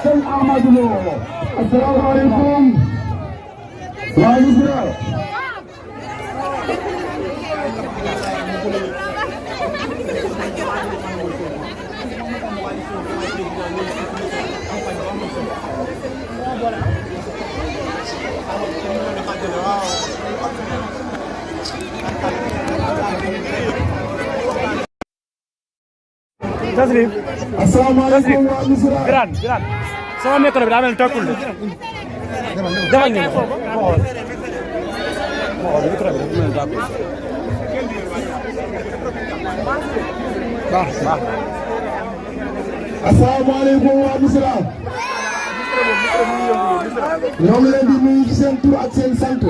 sëñ Amadou Lo. asalaamaaleykum. waa Missirah. Tasrif. asalaamaaleykum waa Missirah. Birane sama micro bi daa mel ni tokkul de. defal ñu ko xool. micro bi dafa mel ni tokkul. baax. asalaamaaleykum waa Missirah. ñoo ngi leen di nuyu ci seen tur ak seen sant.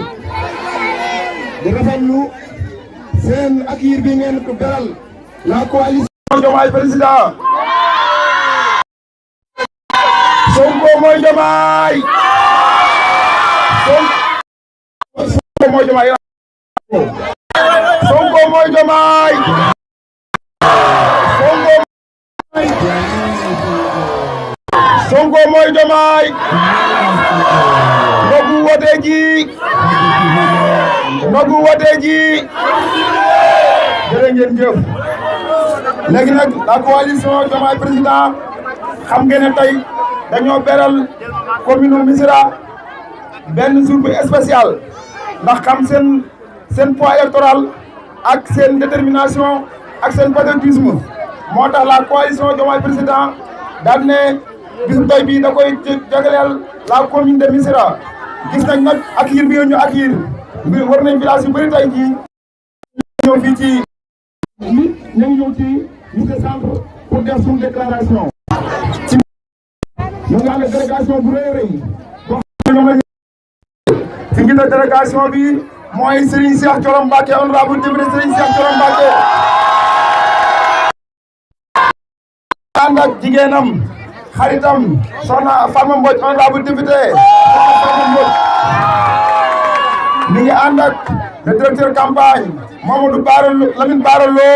di rafetlu seen accueil bi ngeen ko beral la coalition Diomaye Président. Sonko mooy Diomaye. Sonko mooy Diomaye. Sonko mooy Diomaye. Sonko mooy Diomaye. Ndogu wote ji. Ndogu wote ji. jërë ngeen jëf. léegi nag la coalition Diomaye Président xam ngeen ne tey dañoo beral commune Missirah benn jour bu spécial ndax xam seen poids électoral ak seen détermination ak seen patriotisme moo tax la coalition Diomaye Président daal ne bisu tey bii da koy jagleel la commune de Missirah. gis nañ nag accueil bi ñu accueil war nañ village yu bëri tey jii ñëw fii ci ñu ngi ñëw ci unité centre pour def suñu déclaration. ñu ngi ànd délégation bu rëy a rëy boo xam ne ñoom la ci njiitu délégation bi mooy Serigne Cheikh Thioro Mbacké honorable député Serigne Cheikh Thioro Mbacké. ànd ak jigéenam xaritam soxna Fatma Mbodj honorable député soxna Fatma Mbodj. mi ngi ànd ak le directeur campagne Mamadou Lamine Bara Lo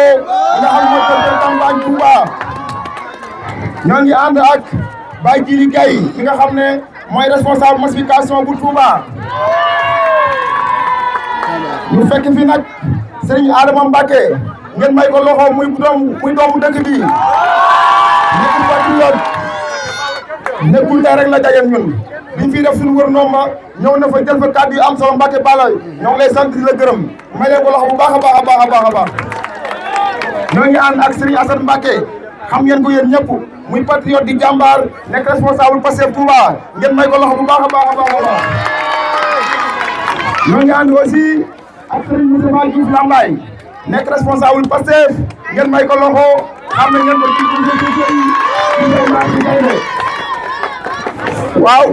nga xam ne mooy directeur campagne Touba. ñoo ngi ànd ak Baye Djili Gaye ki nga xam ne mooy responsable massification bu Touba. ñu fekk fi nag Serigne Adama Mbacké ngeen may ko loxo muy doomu dëkk bi. nekkul patriote nekkul tey rek la jageen ñun biñ fii def suñu wër nomba ñëw na fa jël fa kàddu yu am solo Mbacké Balla ñoo ngi lay sant di la gërëm may leen ko loxo bu baax a baax a baax a baax a baax. ñoo ngi ànd ak Serigne Assane Mbacké xam ngeen ko yéen ñëpp muy patriote di jàmbaar nekk responsable Pastef Touba ngeen may ko loxo bu baax a baax a baax a baax. ñoo ngi ànd aussi ak Serigne Moustapha Diouf Lambaye nekk responsable Pastef ngeen may ko loxo xam ne ngeen ko ci waaw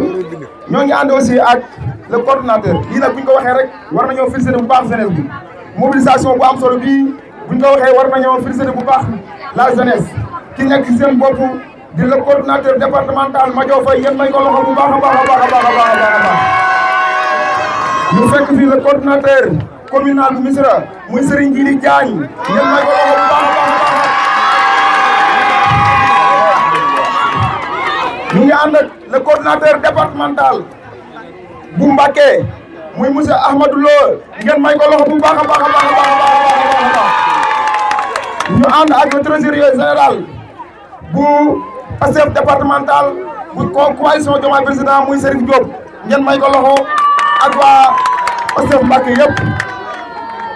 ñoo ngi ànd aussi ak le coordonnateur lii nag bu ñu ko waxee rek war nañoo féliciter bu baax jeunesse bi mobilisation bu am solo bii bu ñu ko waxee war nañoo féliciter bu baax la jeunesse ki nekk ci seen bopp di le coordonnateur départemental Madiaw Faye ngeen may ko loxo bu baax a baax a baax a baax a baax a baax. ñu fekk fii le coordonnateur communal bu Missirah muy Serigne Djili Diagne ngeen may ko loxo bu baax a baax a baax. ñu ngi ànd ak le coordonnateur départemental bu Mbacké muy monsieur Ahmadou Lo ngeen may ko loxo bu baax a baax a baax a baax a baax. ñu ànd ak le trésorier général bu Pastef départemental bu coalition Diomaye Président muy Serigne Diop ngeen may ko loxo ak waa Pastef Mbacké yëpp.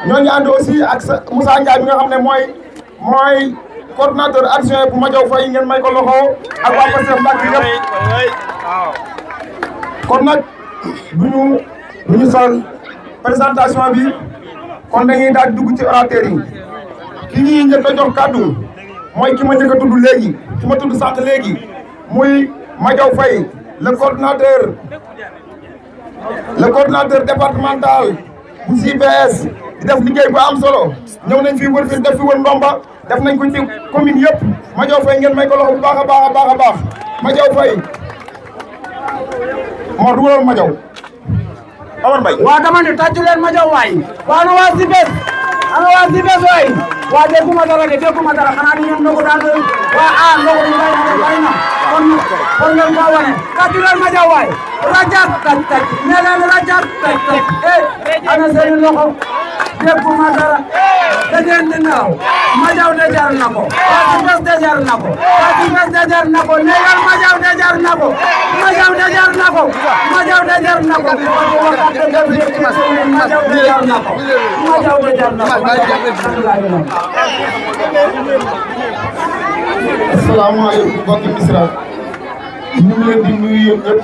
ñoo ngi ànd aussi ak Moussa Ndiaye bi nga xam ne mooy coordonnateur adjoint bu Madiaw Faye ngeen may ko loxo ak waa Pastef Mbacké yëpp. kon nag du ñu sol présentation bi kon dañuy daal di dugg ci orateur yi ki ñuy njëkk a jox kàddu mooy ki ma njëkk a tudd léegi ki ma tudd sànq léegi muy Madiaw Faye le coordonnateur départemental bu CPS di def liggéey bu am solo ñëw nañ fi wër fi def fi wër ndomba def nañ ko ci commune yëpp Madiaw Faye ngeen may ko loxo bu baax a baax a baax a baax Madiaw Faye moo dugalal Madiaw Omar Mbaye waa dama ne tàccu leen Madiaw waay waa na waa CPS ana waa CPS waay waa dégguma dara xanaa ni ñoom ndogu daal waa ndogu ñu bàyyi na kon war ngeen koo wane tàccu leen Madiaw waay rajat taj nee leen rajat taj ana seen loxo dégguma dara da ngeen di nelaw Madiaw de jar na ko Fatou Bes de jar na ko Fatou Bes de jar na ko negal Madiaw de jar na ko Madiaw de jar na ko Madiaw de jar na ko Madiaw de jar na ko Madiaw de jar na ko asalaamaaleykum mbokki Missirah ñu ngi leen di nuyu yéen ñëpp